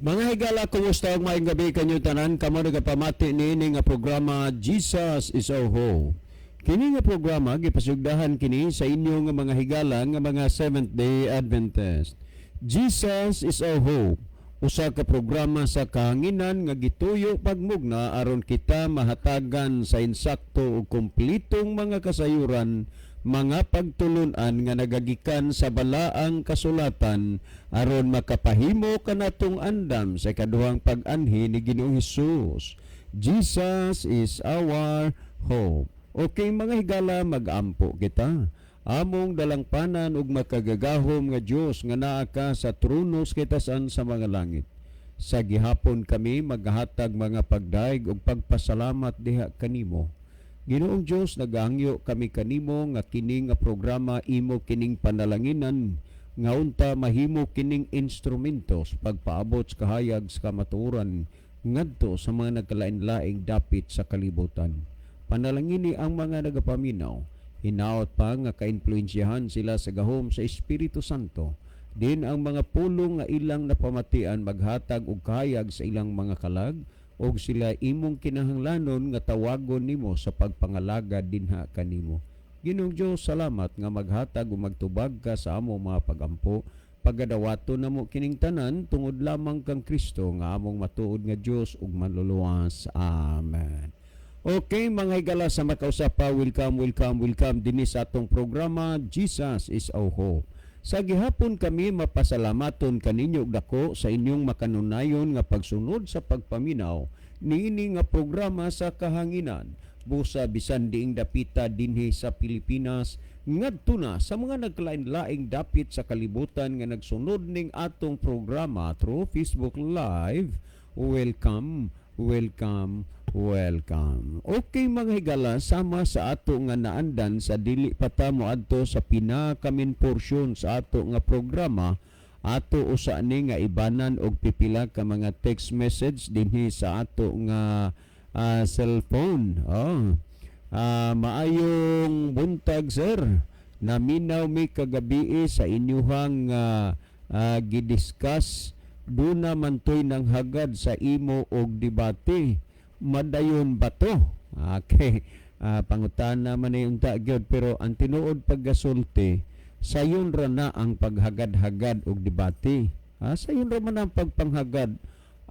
Mga higala, kumusta ug maayong gabi kanyo tanan? Kamo nagapamati niini nga programa, Jesus is Our Hope. Kini nga programa gipasugdahan kini sa inyo nga mga higala nga mga Seventh Day Adventist. Jesus is Our Hope. Usa ka programa sa kahanginan nga gituyo pagmugna aron kita mahatagan sa insakto ug kompletong mga kasayuran, mga pagtulunan nga nagagikan sa balaang kasulatan aron makapahimo kanatong andam sa ikaduhang pag-anhi ni Ginoong Hesus. Jesus is our hope. Okay, mga higala, mag-ampo kita. Among dalangpanan ug makagagahom nga Dios nga naa ka sa trono sa kitasan sa mga langit. Sa gihapon kami maghatag mga pagdaig ug pagpasalamat diha kanimo. Ginoong Dios, nagahangyo kami kanimo nga kini nga programa imo kining panalanginan nga unta mahimo kining instrumento sa pagpaabot sa kahayag sa kamatuoran ngadto sa mga nagkalain-laing dapit sa kalibutan. Panalangini ang mga nagapaminaw. Hinaot pa nga kainfluensyahan sila sa gahom sa Espiritu Santo. Din ang mga pulong nga ilang napamatian maghatag og kahayag sa ilang mga kalag og sila imong kinahanglanon nga tawagon nimo sa pagpangalagad dinha kanimo. Ginoong Dios, salamat nga maghatag ug magtubag ka sa among mga pagampo. Pagadawato namo kining tanan tungod lamang kang Kristo nga among matuod nga Dios ug manluluwas. Amen. Okay, mga higala, sa makausap pa, welcome, welcome, welcome dinhi sa atong programa, Jesus is Our Hope. Sa gihapon kami mapasalamaton kaninyo og dako sa inyong makanunayon nga pagsunod sa pagpaminaw niini nga programa sa kahanginan. Busa bisan diing dapita dinhi sa Pilipinas ngadto na sa mga nagkalain-laing dapit sa kalibutan nga nagsunod ning atong programa through Facebook Live. Welcome, welcome, welcome. Okay, mga higala, sama sa ato nga naandan sa dili pa ta moadto sa pinaka-main portion sa ato nga programa, ato usa ni nga ibanan og pipila ka mga text message dinhi sa ato nga cellphone. Oh. Maayong buntag, sir. Naminaw mi kagabii sa inyuhang gidiscuss. Duna man to'y nanghagad sa imo og debate. Madayon ba to? Okay. Pangutana man ni unta gyud, pero ang tinuod paggasulti, sayon ra na ang paghagad-hagad og debate. Sayon ra man ang pagpanghagad.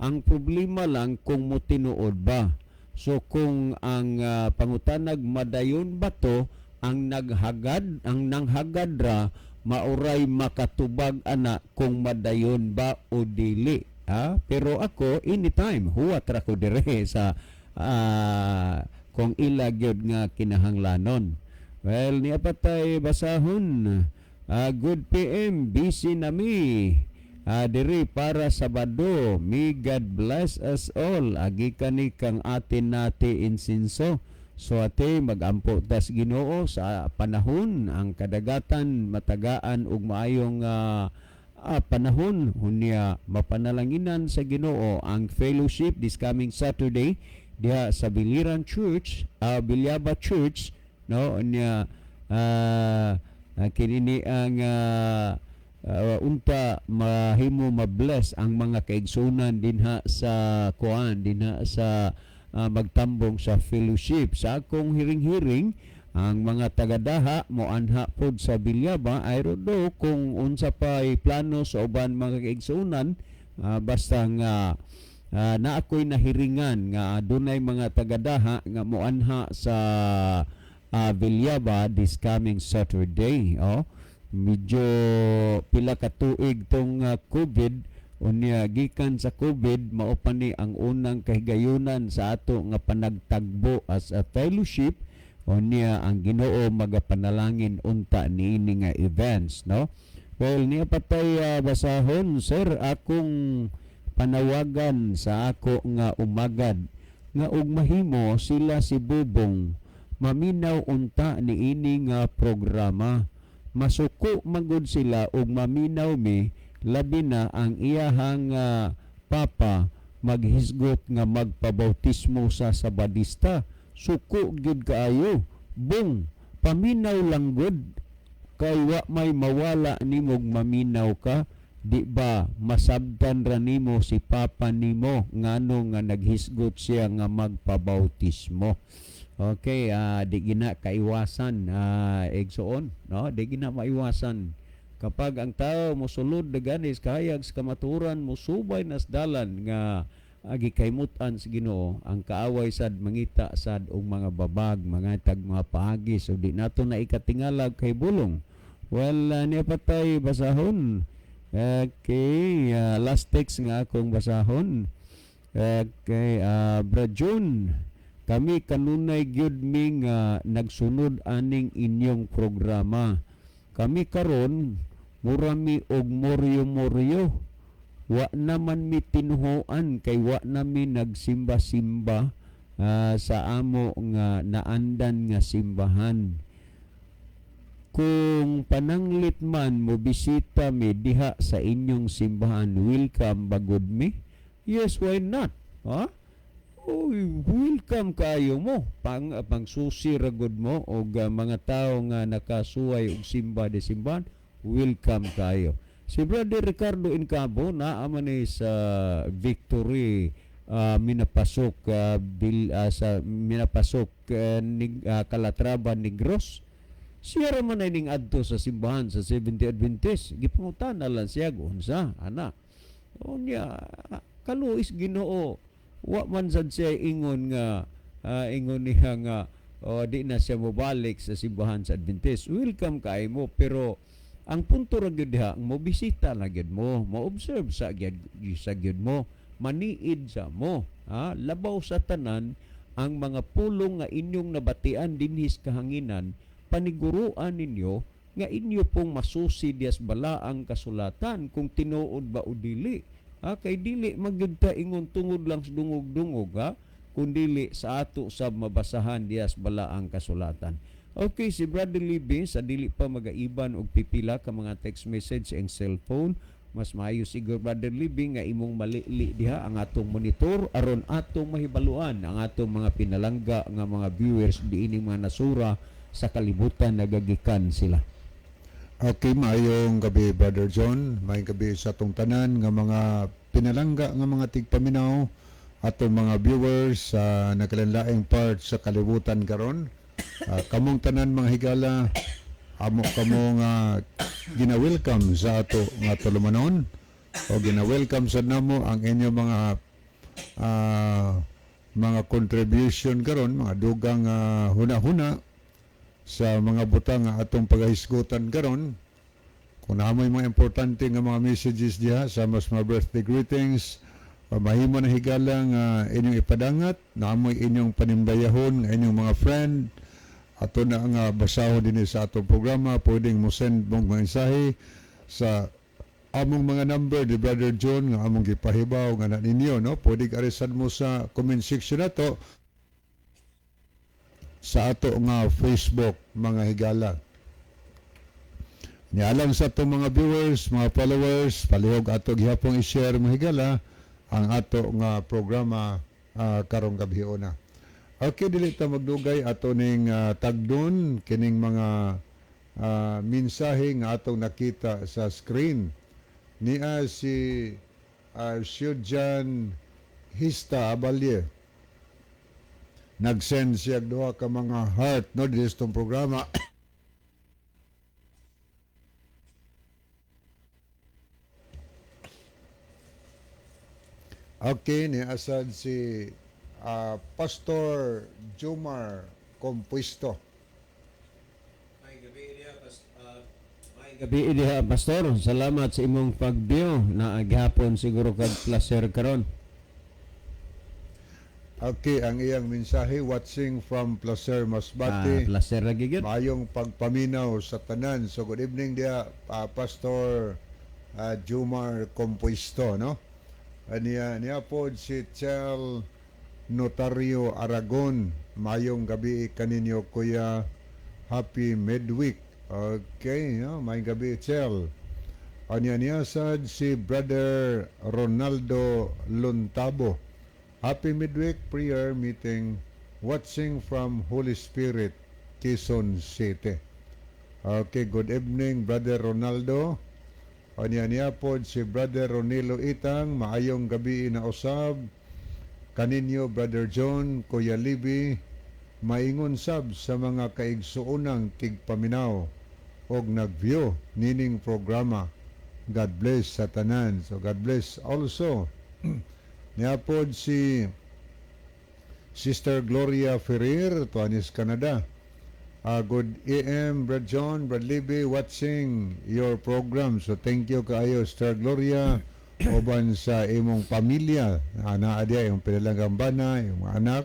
Ang problema lang kung mo tinuod ba. So kung ang pangutanag madayon ba to, ang naghagad, ang nanghagad ra mauray makatubag ana kung madayon ba o dili. Ha? Pero ako, anytime huwat ra ko dire sa kung ila gyud nga kinahanglanon. Well, niya patay basahon. Good PM, busy na mi. Diri para Sabado. May God bless us all. Agi kani kang atin nati insinso. So ate, magampo tas Ginoo sa panahon ang kadagatan matagaan og maayong panahon, unya mapanalanginan sa Ginoo ang fellowship this coming Saturday diha sa Biliran Church, Bilyaba Church, no? Unya kini ang unta mahimo ma-bless ang mga kaigsunan dinha sa kuan, dinha sa magtambong sa fellowship. Sa akong hiring-hiring, ang mga tagadaha moanha pod sa Bilyaba. I don't know kung unsa pa plano sa uban mga kaigsunan, basta nga na ako'y nahiringan nga adunay mga tagadaha nga moanha sa Bilyaba this coming Saturday. Oh, medyo pila ka tuig tong COVID. Unya gikan sa COVID, mao pa ni ang unang kahigayunan sa ato nga panagtagbo as a fellowship. Unya ang Ginoo magapanalangin unta niini nga events, no? Well, niya patay basahon, sir, akong panawagan sa ako nga umagad nga ug mahimo sila si Bubong maminaw unta niini nga programa. Masuko magud sila ug maminaw mi, labi na ang iyahang papa maghisgot nga magpabautismo sa Sabadista. Suko gyud kaayo. Bong, paminaw lang gud kay wa may mawala nimog maminaw ka. Di ba masabtan ra nimo si papa nimo ngano nga naghisgot siya nga magpabautismo? Okay, di gina kaiwasan, igsoon, no? Di gina maiwasan. Kapag ang tao mosulod na ganis kahayag sa kamatuoran, mosubay nas dalan nga gikahimut-an sa Ginoo, ang kaaway sad mangita sad og mga babag, mga tag mga paagi, so di nato na ikatingalag kay bulong. Well, niya patay basahon. Okay, last text nga akong basahon. Okay, Brad Jun, kami kanunay gyud mi nga nagsunod aning inyong programa. Kami karon mura mi og moryo-moryo. Wa naman mi tinuhoan kay wa na mi nagsimba-simba sa amo nga naandan nga simbahan. Kung pananglit man mo bisita mi diha sa inyong simbahan, welcome ba gud mi? Yes, why not? Ha? Uy, welcome kayo mo. Pang susi ra gud mo og mga tawo nga nakasuway og simba di simbahan, welcome kayo. Si Brother Ricardo Incabo naa man ni sa Victory, Minapasok, bil, sa Minapasok, Calatrava, Negros. Siya ra man ay ning adto sa simbahan sa Seventh Adventist. Gipangutana lang siya unsa ana. Unya kaluoy sa Ginoo. Wa man sad siya ingon nga ingon niya nga, oh, di na siya mobalik sa simbahan sa Adventist. Welcome kay mo, pero ang punto ra gyud diha, mo bisita na gyud mo, mo-observe sa gyud mo, maniid sa mo. Ha? Labaw sa tanan, ang mga pulong nga inyong nabatian dinhis kahanginan, paniguruan ninyo nga inyo pong masusi diyas balaang kasulatan kung tinuod ba o dili. Ha, kay dili magyud ta ingon tungod lang sa dungog-dungog, ha, kundili sa ato sa mabasahan diyas balaang kasulatan. Okay, si Brother Libby, sa dili pa magaiban og pipila ka mga text message ang cellphone, mas maayo siguro, Brother Libby, nga imong malili diha ang atong monitor aron atong mahibaluan ang atong mga pinalangga nga mga viewers diini mga nasura sa kalibutan nagagikan sila. Okay, maayong gabi, Brother John. Maayong gabi sa atong tanan nga mga pinalangga nga mga tigpaminaw, atong mga viewers sa nakalanlaing part sa kalibutan karon. Kamong tanan, mga higala, amo kamo nga gina-welcome sa ato nga tulumanon o gina-welcome sa namo ang inyong mga contribution karon, mga dugang huna-huna sa mga butang nga atong pagahisgutan karon. Kung naamoy mga importante nga mga messages diha sa mas mga birthday greetings, mahimo na, higala, nga inyong ipadangat. Naamoy inyong panimbayahon nga inyong mga friend, ato na nga basahon dinhi sa atong programa. Pwedeng mo send mong mensahe sa among mga number ni Brother John nga among gipahibaw nga na ninyo, no? Pwede arisan mo sa comment section nato sa ato nga Facebook, mga higala. Ni alang sa atong mga viewers, mga followers, palihog ato gihapong i-share, mga higala, ang ato nga programa karong gabi na. Okay, dili ta magdugay, ato ning tagdon kining mga mensahe nga atong nakita sa screen. Nia si Shujan Hista Abalye. Nag-send siya duha ka mga heart, no, dito sa itong programa. Okay, ni asad si Pastor Jumar Compuesto. Gabi diha, Pastor. Salamat sa imong pag-view. Naagapon siguro kag placer karon. Okay, ang iyang mensahe, watching from Placer, Masbate. Placer lagi gyud. Maayong pagpaminaw sa tanan. So good evening diha, Pastor Jumar Compuesto, no? Niya niya po si Chel Notario Aragon. Maayong gabi kaninyo, kuya. Happy midweek. Okay, no? Maayong gabi, Chel. Anya niya sad si Brother Ronaldo Luntabo. Happy midweek prayer meeting, watching from Holy Spirit, Quezon City. Okay, good evening, Brother Ronaldo. O niya niya pod si Brother Ronilo Itang, maayong gabi na usab kaninyo, Brother John, Kuya Libby, maingon sab sa mga kaigsuonang tigpaminaw og nag-view nining programa. God bless sa tanan. So God bless also. Niya pod si Sister Gloria Ferrer, tuanis Canada. Good AM, Brad John, Brad Libby, watching your program. So thank you kaayo, Sister Gloria, uban sa imong pamilya. Naa diya, imong pinalanggam bana, imong mga anak.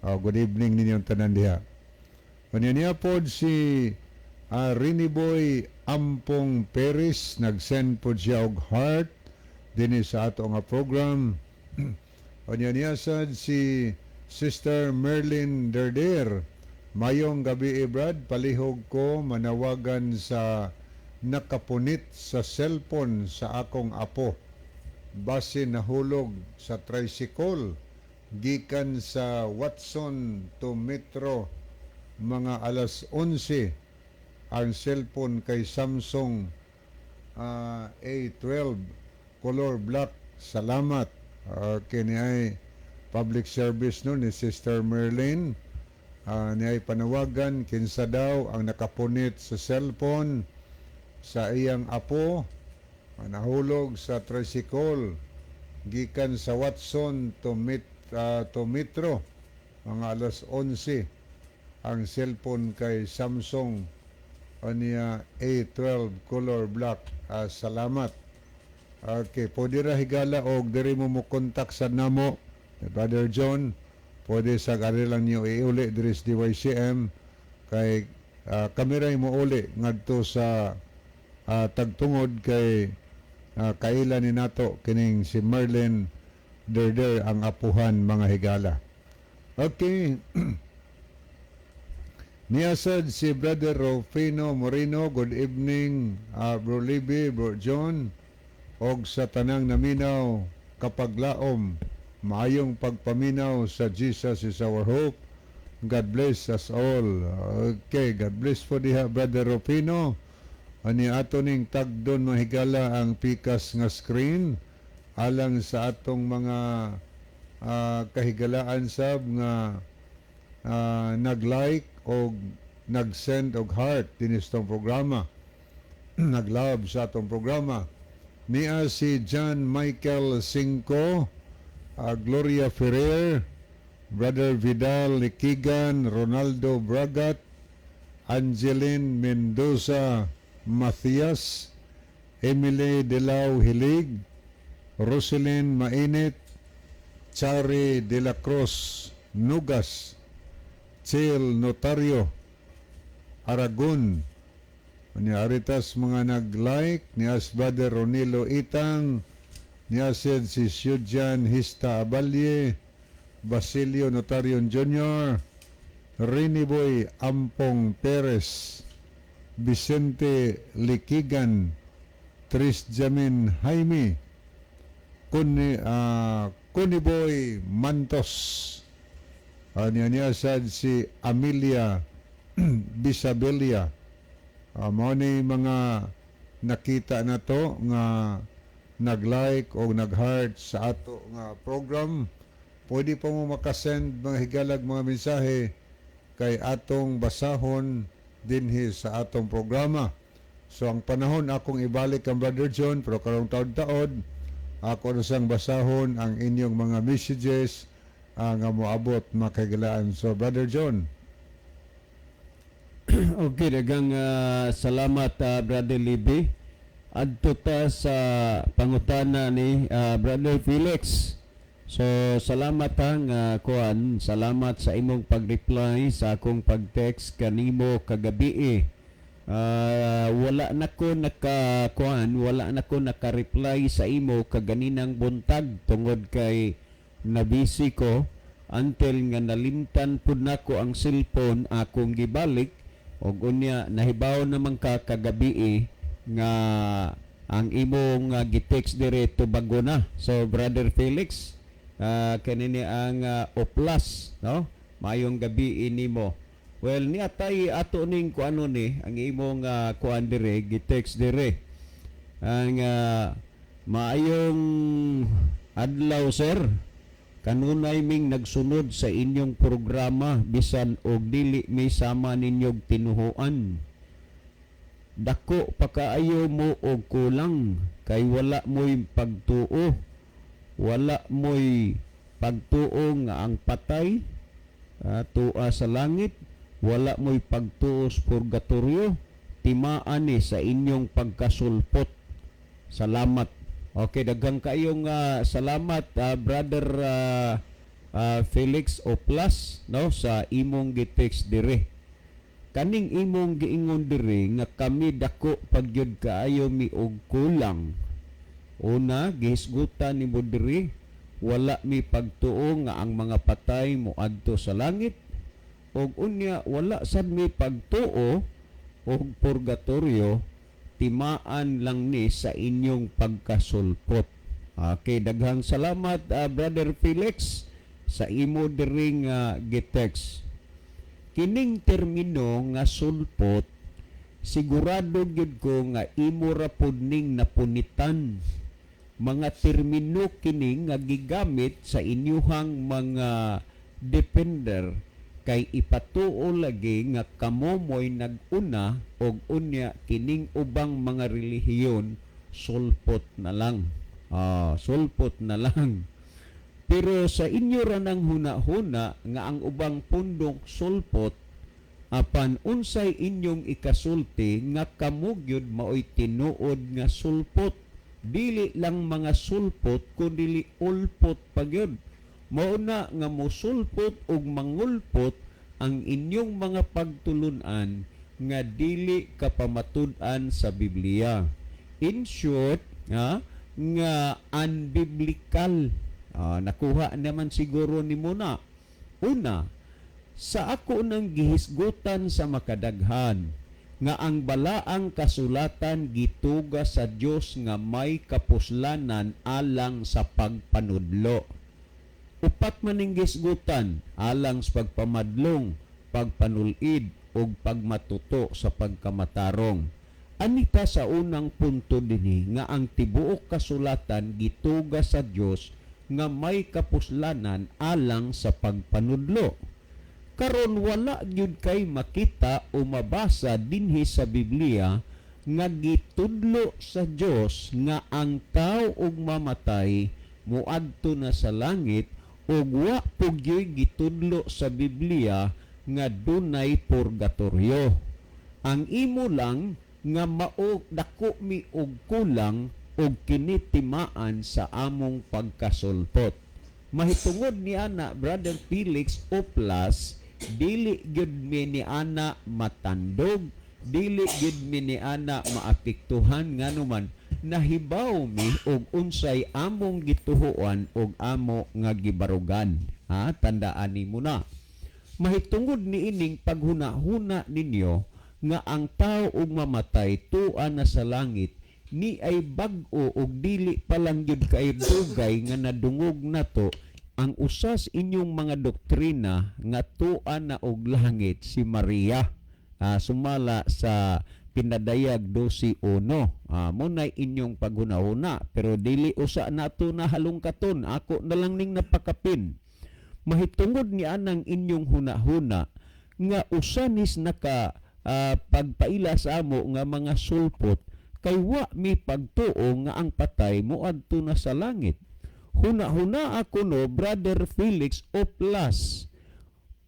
Good evening ninyong tanan diha. Kanya niya pod si Rini Boy Ampong Perez, nag-send pod siya og heart dinhi sa ato nga program. Kanya niya sad si Sister Merlin Derder. Mayong gabi, Brad, palihog ko manawagan sa nakapunit sa cellphone sa akong apo. Base nahulog sa tricycle gikan sa Watson to Metro mga alas 11. Ang cellphone kay Samsung A12 color black. Salamat. Kini ay public service, no, ni Sister Merlin. Niya ay panawagan kinsa daw ang nakapunit sa cellphone sa iyang apo, nahulog sa tricycle gikan sa Watson to Metro mga alas 11. Ang cellphone kay Samsung aniya A12 color black. Salamat. Okay, pwede ra, higala, og diri mo mo contact sa namo, Brother John. Pwede sa ari lang niyo iuli diri sa DYCM kay kami ray mo uli ngadto sa tagtungod kay kaila ni nato kining si Merlin Derder ang apuhan, mga higala. Okay. Niyasad si Brother Rufino Moreno, good evening, Bro Libby, Bro John, og sa tanang naminaw kapaglaom, maayong pagpaminaw sa Jesus Is Our Hope. God bless us all. Okay, God bless po diha, Brother Rufino. Ani ato ning tagdon, mahigala, ang pikas nga screen alang sa atong mga kahigalaan sab nga nag-like o nag-send og heart dinhi sa programa, nag-love sa atong programa. Niya si John Michael Cinco, Gloria Ferrer, Brother Vidal Likigan, Ronaldo Bragat, Angeline Mendoza Matias, Emily Delao Hilig, Roselyn Mainit, Chari de la Cruz Nugas, Chil Notario, Aragon, ni Aritas mga nag-like, ni as Brother Ronilo Itang, ni Ased si Syudjan Hista Abalye, Basilio Notario Jr., Rini Boy Ampong Perez, Vicente Likigan, Tris Jamin Jaime, Kuni Boy Mantos, niya niya sad si Amelia Bisabelia. Mao ni mga nakita na to nga nag-like o nag-heart sa ato nga program. Pwede pa mo makasend, mga higalag, mga mensahe kay atong basahon dinhi sa atong programa. So ang panahon akong ibalik ang Brother John, pero karong taod-taod ako na sang basahon ang inyong mga messages nga moabot, makagilaan. So Brother John. Okay, daghang salamat, Brother Libby. Adto ta sa pangutana ni Brother Felix. So salamat ha nga kuan, salamat sa imong pag-reply sa akong pag-text kanimo kagabi. Wala na ko naka kuan, wala na ko naka-reply sa imo kaganinang buntag tungod kay nabisi ko until nga nalimtan pud nako ang cellphone akong gibalik og unya nahibaw naman ka kagabi nga ang imong gitext dire tubago na. So Brother Felix, kanini ang Oplas, no? Maayong gabi nimo. Well, niya tay ato ning kuano ni ang imong kuan dire, gitext dire. Ang maayong adlaw, sir. Kanunay ming nagsunod sa inyong programa bisan og dili mi sama ninyog tinuhuan. Dako pa kaayo mo og kulang kay wala mo'y pagtuo. Wala mo'y pagtuo nga ang patay tua sa langit, wala mo'y pagtuo sa purgatorio, timaan ni sa inyong pagkasulpot. Salamat. Okay, daghang kaayong salamat, Brother Felix Oplas, no, sa imong gitext dire. Kaning imong giingon diri nga kami dako pagyud kaayo mi og kulang. Una, gihisgutan nimo diri wala mi pagtuo nga ang mga patay moadto sa langit, ug unya wala sad mi pagtuo og purgatorio, timaan lang ni sa inyong pagkasulpot. Okay, daghang salamat, Brother Felix, sa imo diri nga gitext. Kining termino nga sulpot, sigurado gyud ko nga imo ra pud ning napunitan. Mga termino kini nga gigamit sa inyuhang mga defender kay ipatuo lagi nga kamo mo'y nag-una og unya kining ubang mga relihiyon sulpot na lang. Ah, sulpot na lang. Pero sa inyo ra nang huna-huna nga ang ubang pundok sulpot, apan unsay inyong ikasulti nga kamo gyud maoy tinuod nga sulpot? Dili lang mga sulpot kundi ulpot pa gyud. Mao na nga mosulpot ug mangulpot ang inyong mga pagtulunan nga dili kapamatud-an sa Biblia. In short, nga unbiblical. Ah, nakuha naman siguro nimo na. Una, sa ako nang gihisgutan sa makadaghan nga ang balaang kasulatan gituga sa Dios nga may kapuslanan alang sa pagpanudlo. Upat man ning gisgutan: alang sa pagpamadlong, pagpanulid ug pagmatuto sa pagkamatarong. Anita sa unang punto dinhi nga ang tibuok kasulatan gituga sa Dios nga may kapuslanan alang sa pagpanudlo. Karon, wala gyud kay makita o mabasa dinhi sa Biblia nga gitudlo sa Dios nga ang tao ug mamatay moadto na sa langit, ug wa pud gyud gitudlo sa Biblia nga dunay purgatorio. Ang imo lang nga mao dako mi og kulang og kini timaan sa among pagkasulpot. Mahitungod ni ana, Brother Felix Oplas, dili gyud mi ni ana matandog, dili gyud mi ni ana maapektuhan, nganuman nahibaw mi og unsay among gituhuan og amo nga gibarugan. Ha, tandaan nimo na. Mahitungod ni ining paghuna-huna ninyo nga ang tao ug mamatay tua na sa langit, ni ay bag-o og dili pa lang gyud kay dugay nga nadungog nato ang usas inyong mga doktrina nga tua na og langit si Maria, sumala sa Pinadayag 12.1. Mo na inyong paghunahuna, pero dili usa nato na halungkaton, ako na lang ning napakapin. Mahitungod ni anang inyong huna-huna nga usanis naka pagpaila sa amo nga mga sulpot kay wa mi pagtuo nga ang patay moadto na sa langit. Huna-huna ako no, Brother Felix Oplas,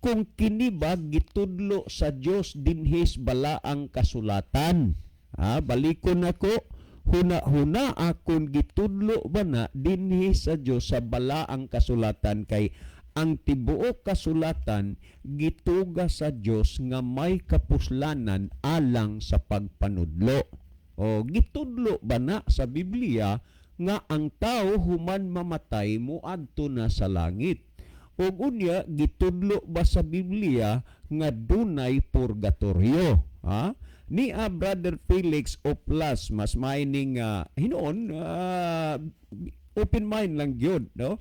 kung kini ba gitudlo sa Dios dinhis balaang kasulatan. Ha, balikon ako, huna-huna akon gitudlo ba na dinhi sa Dios sa balaang kasulatan, kay ang tibuok kasulatan gituga sa Dios nga may kapuslanan alang sa pagpanudlo. O gitudlo ba na sa Biblia nga ang tao human mamatay moadto na sa langit? Ug unya, gitudlo ba sa Biblia nga dunay purgatorio? Ha? Ni Brother Felix Oplas, mas mining hinuon open mind lang gyud, no?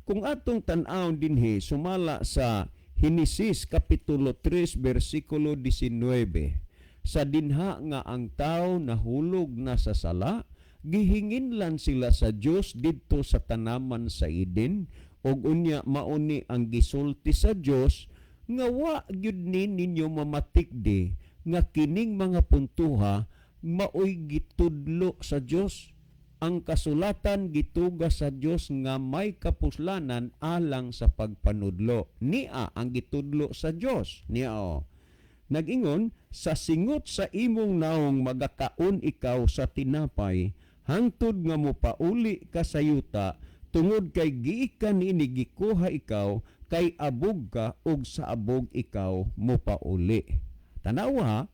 Kung atong tan-awon dinhi sumala sa Henesis kapitulo 3 bersikulo 19, sa dinha nga ang tao nahulog na sa sala, Gihinginlan sila sa Dios didto sa tanaman sa Eden, ug unya mauni ang gisulti sa Dios nga wa gyud ni ninyo mamatikdi nga kining mga puntuha maoy gitudlo sa Dios. Ang kasulatan gituga sa Dios nga may kapuslanan alang sa pagpanudlo. Nia ang gitudlo sa Dios. Niya o. Nag-ingon, "Sa singot sa imong naong magakaon ikaw sa tinapay, hangtod nga mopauli ka sa yuta, tungod kay giikan niini gikuha ikaw, kay abog ka ug sa abog ikaw mopauli." Tanawa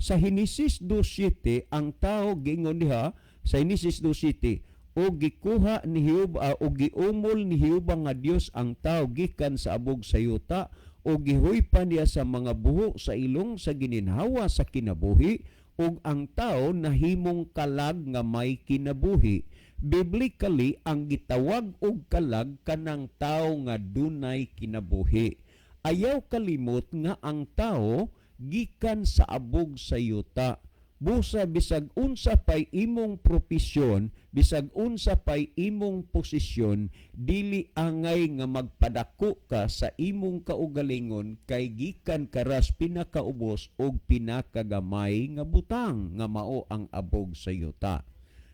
sa Henesis 2:7, ang tao giingon diha sa Henesis 2:7, "O gikuha ni Jehova o giumol ni Jehova nga Dios ang tao gikan sa abog sa yuta, o gihuypa niya sa mga buho sa ilong sa gininhawa sa kinabuhi, ug ang tao nahimong kalag nga may kinabuhi." Biblically, ang gitawag og kalag kanang tao nga dunay kinabuhi. Ayaw kalimot nga ang tao gikan sa abog sa yuta. Busa bisag unsa pay imong propesyon, bisag unsa pay imong posisyon, dili angay nga magpadako ka sa imong kaugalingon kay gikan karas pinakaubos og pinakagamay nga butang nga mao ang abog sa yuta.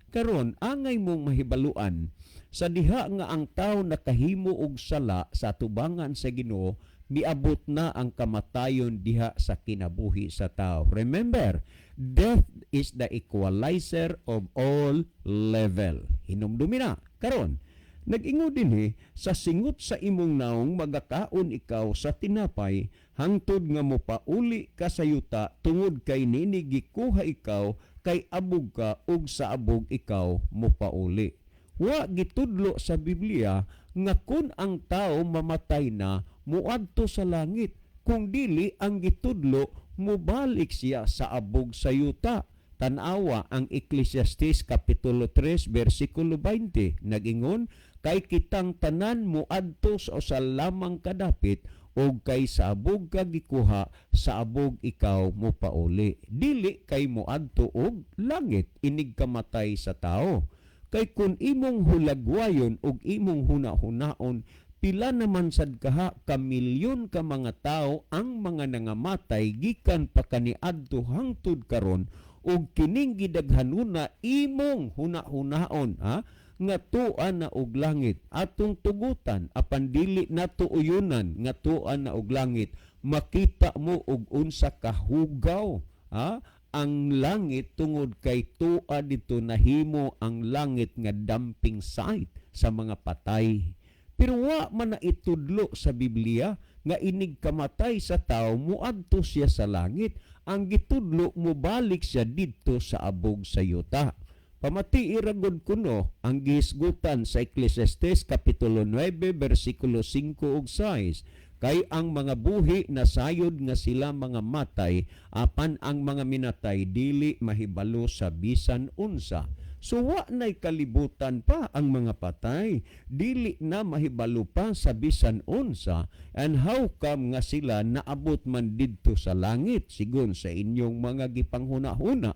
Karon angay mong mahibaluan sa diha nga ang tao nakahimo og sala sa tubangan sa Ginoo, miabot na ang kamatayon diha sa kinabuhi sa tao. Remember, death is the equalizer of all level. Hinumdumi na. Karon, nag-ingon dinhi, "Sa singot sa imong naong magakaon ikaw sa tinapay, hangtod nga mopauli ka sa yuta, tungod kay nini gikuha ikaw, kay abog ka ug sa abog ikaw mopauli." Wa gitudlo sa Biblia nga kun ang tao mamatay na muadto sa langit. Kung dili, ang gitudlo, mubalik siya sa abog sa yuta. Tanawa ang Ecclesiastes kapitulo 3 bersikulo 20. Nagingon, "Kay kitang tanan muadto sa usa lamang kadapit, ug kay sa abog ka gikuha, sa abog ikaw mopauli." Dili kay muadto og langit inig kamatay sa tao. Kay kun imong hulagwayon ug imong huna-hunaon, pila naman sad kaha ka milyon ka mga tao ang mga nangamatay gikan pa kaniadto hangtod karon, ug kining gidaghanuna imong huna-hunaon, ha, nga tua na og langit. Atong tugutan apan dili nato uyunan nga tua na og langit. Makita mo og unsa kahugaw, ha, ang langit tungod kay tua dito nahimo ang langit nga dumping site sa mga patay. Pero wa man na itudlo sa Biblia nga inig kamatay sa tao muadto siya sa langit. Ang gitudlo, mubalik siya didto sa abog sa yuta. Pamati iragod kuno ang gihisgutan sa Ecclesiastes kapitulo 9 bersikulo 5 ug 6. "Kay ang mga buhi nasayod nga sila mga matay, apan ang mga minatay dili mahibalo sa bisan unsa." So wa na'y kalibutan pa ang mga patay, dili na mahibalo pa sa bisan unsa, and how come nga sila naabot man didto sa langit sigon sa inyong mga gipanghuna-huna?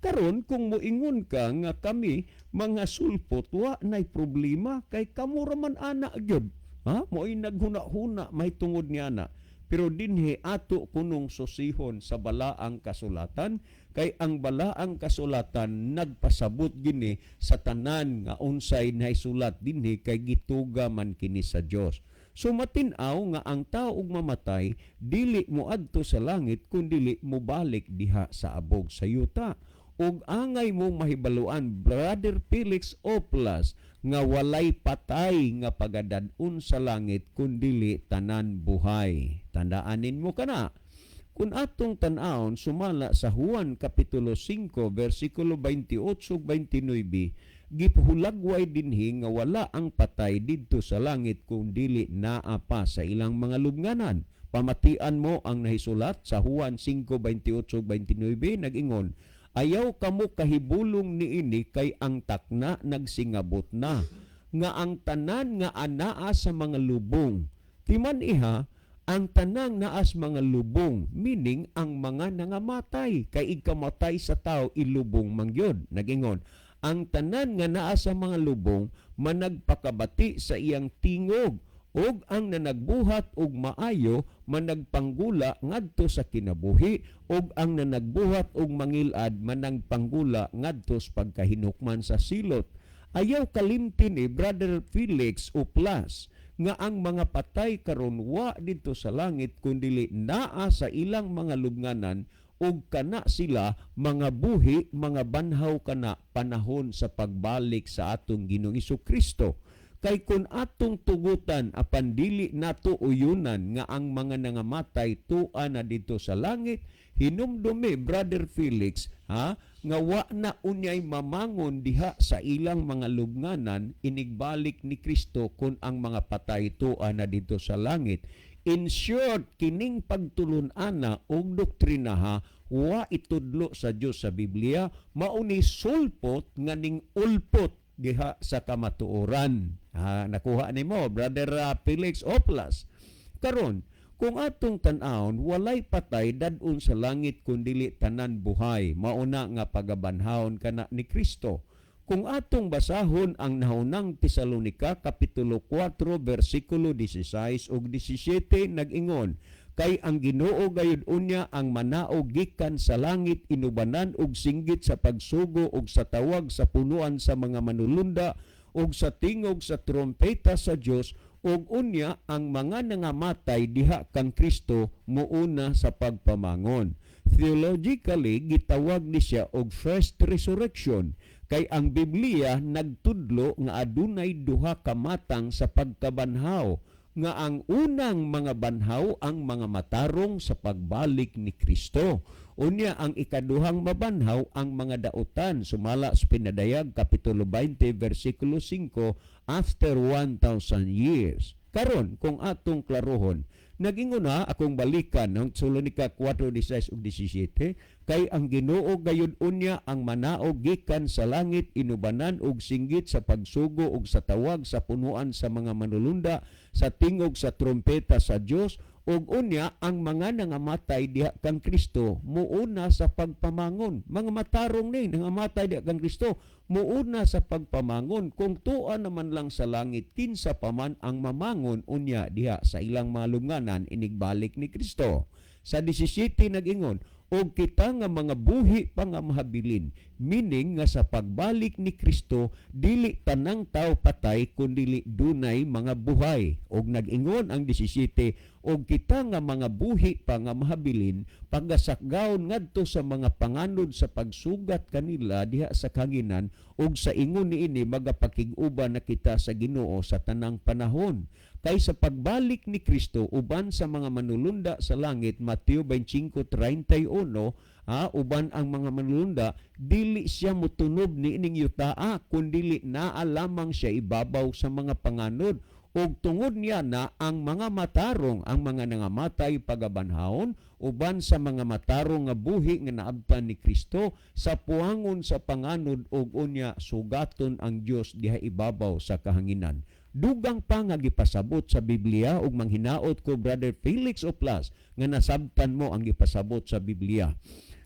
Karon kung moingon ka nga kami mga sulpot wa nay problema kay kamo ra man ana gyud. Ha? Mo'y naghuna-huna may tungod niya na. Pero dinhi ato kunong susihon sa balaang kasulatan, kay ang balaang kasulatan nagpasabot gini sa tanan nga unsay naisulat dinhi kay gituga man kini sa Dios. So matin-aw nga ang tao ug mamatay dili moadto sa langit kun dili mobalik diha sa abog sa yuta. Ug angay mo mahibaluan, Brother Felix Oplas, nga walay patay nga pagadad-on sa langit kun dili tanan buhay. Tandaanin mo kana. Kung atong tan-awon sumala sa Juan kapitulo 5 versikulo 28 ug 29, gipahulagway dinhi nga wala ang patay didto sa langit kung dili naa pa sa ilang mga lubnganan. Pamatian mo ang nahisulat sa Juan 5:28 ug 29, nag-ingon, "Ayaw kamo kahibulong niini kay ang takna nagsingabot na nga ang tanan nga anaa sa mga lubong." Timan iha, ang tanang naas mga lubong, meaning ang mga nangamatay, kay ikamatay sa tao ilubong mangyod. Nagingon, Ang tanan nga naa sa mga lubong managpakabati sa iyang tingog, ug ang nanagbuhat og maayo managpanggula ngadto sa kinabuhi, ug ang nanagbuhat og mangilad managpanggula ngadto sa pagkahinukman sa silot. Ayaw kalimti ni Brother Felix Oplas nga ang mga patay karon wa didto sa langit, kundili naa sa ilang mga lubnganan, ug kana sila mga buhi, mga banhaw kana panahon sa pagbalik sa atong Ginoong Kristo. Kay kun atong tugutan apan dili nato uyunan nga ang mga nangamatay tua na didto sa langit, hinumdumi, Brother Felix, ha, nga wa na unyay mamangon diha sa ilang mga lubnganan inigbalik ni Kristo kung ang mga patay tua na didto sa langit. In short, kining pagtulun-ana og doktrinaha wa itudlo sa Dios sa Biblia, mao ni sulpot nga ning ulpot diha sa kamatuoran. Ha, nakuha nimo, Brother Felix Oplas? Karon, kung atong tan-awon, walay patay dadon sa langit kundili tanan buhay. Mauna nga pagabanhawon kana ni Kristo. Kung atong basahon ang Naunang Tesalonika kapitulo 4 bersikulo 16 ug 17, nag-ingon, "Kay ang Ginoo gayud unya ang manaog gikan sa langit inubanan og singgit sa pagsugo ug sa tawag sa punuan sa mga manulunda ug sa tingog sa trompeta sa Dios, ug unya ang mga nangamatay diha kang Kristo muuna sa pagpamangon." Theologically, gitawag ni siya og first resurrection, kay ang Biblia nagtudlo nga adunay duha ka matang sa pagkabanhaw, nga ang unang mga banhaw ang mga matarong sa pagbalik ni Kristo. Unya ang ikaduhang mabanhaw ang mga dautan sumala sa Pinadayag kapitulo 20 versikulo 5, after 1,000 years. Karon, kung atong klarohon, nagingon na akong balikan ng Tesalonika 4:16 ug 17, "Kay ang Ginoo gayud unya ang manaog gikan sa langit inubanan og singgit sa pagsugo ug sa tawag sa punuan sa mga manulunda, sa tingog sa trompeta sa Dios, ug unya ang mga nangamatay diha kang Kristo muuna sa pagpamangon." Mga matarong ni nangamatay diha kang Kristo muuna sa pagpamangon. Kung tua naman lang sa langit, kinsa pa man ang mamangon unya diha sa ilang mga lubnganan inigbalik ni Kristo? Sa 17 nag-ingon, "Og kita nga mga buhi pa nga mahabilin," meaning nga sa pagbalik ni Kristo dili tanang tao patay kundili dunay mga buhay. Og nag-ingon ang 17, "Og kita nga mga buhi pa nga mahabilin pagasakgaon ngadto sa mga panganod sa pagsugat kanila diha sa kahanginan, ug sa ingon niini magapakig-uban na kita sa Ginoo sa tanang panahon." Kay sa pagbalik ni Kristo uban sa mga manulunda sa langit, Mateo 25:31, ha, uban ang mga manulunda, dili siya motunob ni ining yutaa kundili naa lamang siya ibabaw sa mga panganod. Ug tungod niya na ang mga matarong, ang mga nangamatay, pagabanhawon uban sa mga matarong nga buhi nga naabtan ni Kristo sa puangon sa panganod, ug unya sugaton ang Dios diha ibabaw sa kahanginan. Dugang pa nga gipasabot sa Biblia, ug manghinaot ko, Brother Felix Oplas, nga nasabtan mo ang gipasabot sa Biblia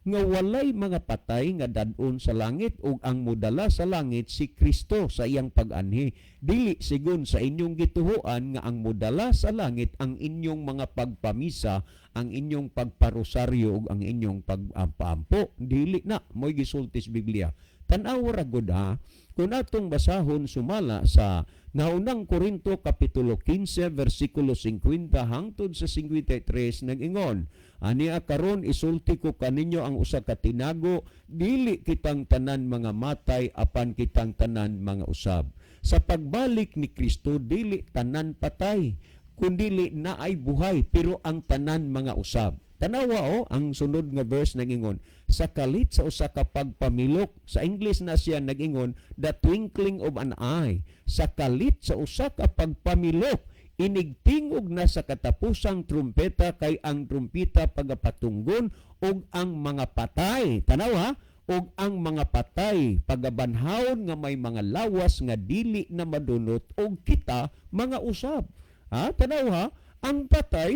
nga walay mga patay nga dadon sa langit, ug ang modala sa langit si Kristo sa iyang pag-anhi, dili sigon sa inyong gituhuan nga ang modala sa langit ang inyong mga pagpamisa, ang inyong pagparosaryo ug ang inyong pag-ampo. Dili na mo'y gisulti sa Biblia. Tan-aw ra gud ha, kung atong basahon sumala sa Naunang Korinto kapitulo 15 versikulo 50 hangtod sa 53, nag-ingon, "Ania karon isulti ko kaninyo ang usa ka tinago: dili kitang tanan mga matay, apan kitang tanan mga usab." Sa pagbalik ni Kristo, dili tanan patay, kundili naay buhay, pero ang tanan mga usab. Tanawa o ang sunod nga verse, nagingon, "Sa kalit sa usa ka pagpamilok," sa English na siya nagingon, "the twinkling of an eye," sa kalit sa usa ka pagpamilok, inigtingog na sa katapusang trumpeta, kay ang trumpeta pagapatunggon ug ang mga patay, tanawa, ug ang mga patay pagabanhawon nga may mga lawas nga dili na madunot, ug kita mga usab. Ha, tanaw ha, ang patay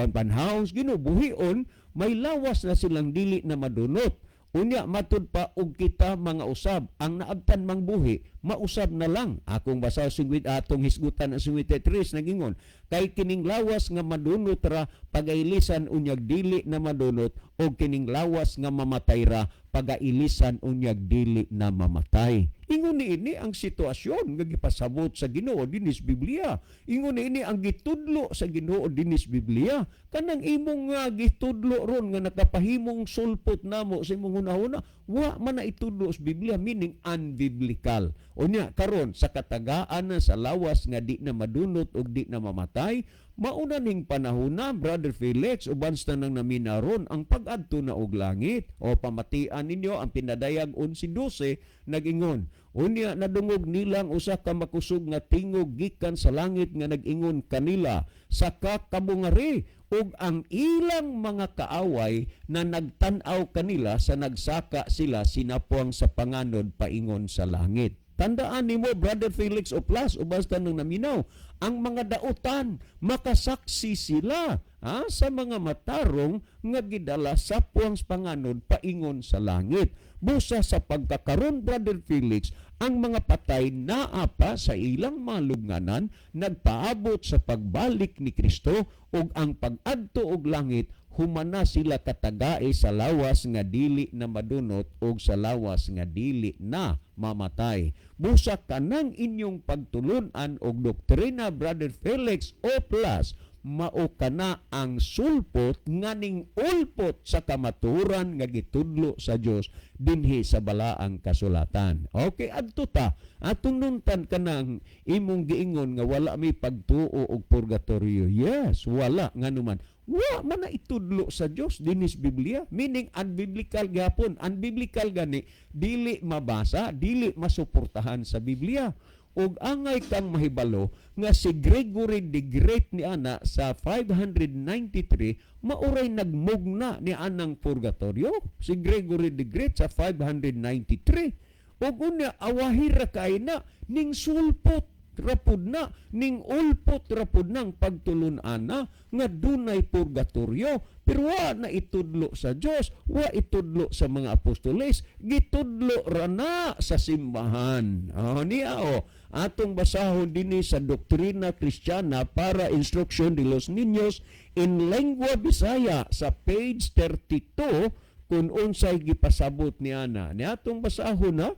banhawon, ginubuhion, may lawas na silang dili na madunot. Unya matud pa og kita mga usab ang naabtan mang buhi, mausab na lang. Akong basa singwit, atong hisgutan ang 53, nagingon, kay kining lawas nga madunot ra pagailisan unyag dili na madunot, og kining lawas nga mamatay ra pagailisan unyag dili na mamatay. Ingon niini ang sitwasyon nga gipasabot sa Ginoo dinhi sa Biblia. Ingon niini ang gitudlo sa Ginoo dinhi sa Biblia. Kanang imong nga gitudlo ron nga nakapahimong sulpot namo sa imong hunahuna, wa man na itudlo sa Biblia, meaning unbiblical. Unya karon sa katagaan na sa lawas nga di na madunot ug di na mamatay, mauna ning panahona, Brother Felix, uban sa nang naminaron ang pag-adto na og langit. O pamatian ninyo ang pinadayag 11:12, nag-ingon, unya nadungog nilang usa ka makusog nga tingog gikan sa langit nga nag-ingon kanila, "Saka kamo ngari," ug ang ilang mga kaaway na nagtan-aw kanila sa nagsaka sila sinapuang sa panganod paingon sa langit. Tandaan nimo, Brother Felix Oplas, uban sa nang naminaw, ang mga dautan makasaksi sila, ha, sa mga matarong nga gidala sa puwang panganod paingon sa langit. Busa sa pagkakaron, Brother Felix, ang mga patay naa pa sa ilang malubnganan nagpaabot sa pagbalik ni Kristo ug ang pag-adto og langit, humana sila katagae sa lawas nga dili na madunot ug sa lawas nga dili na mamatay. Busa kanang inyong pagtulunan og doktrina, Brother Felix O Plus, mao kana ang sulpot nga ning ulpot sa kamatuoran nga gitudlo sa Dios dinhi sa balaang kasulatan. Okay, adto ta atong nuntan kanang imong giingon nga wala mi pagtuo og purgatorio. Yes, wala, nganuman wa man na itudlo sa Dios dinhi sa Biblia, meaning unbiblical gyapon. Unbiblical gani, dili mabasa, dili masuportahan sa Biblia. Ug angay kang mahibalo nga si Gregory the Great ni ana sa 593 mauray nagmugna ni anang purgatorio, si Gregory the Great sa 593. Ug unya awahi ra kay na ning sulpot rapud na, ning ulpot rapud nang pagtulun-ana nga dunay purgatorio, pero wa na itudlo sa Dios, wa itudlo sa mga apostoles, gitudlo ra na sa simbahan. Oh, niya oh, atong basahon dinhi sa Doctrina Cristiana para Instrucción de los Niños in Lengua Bisaya sa page 32 kung unsay gipasabot ni ana. Ni atong basahon na,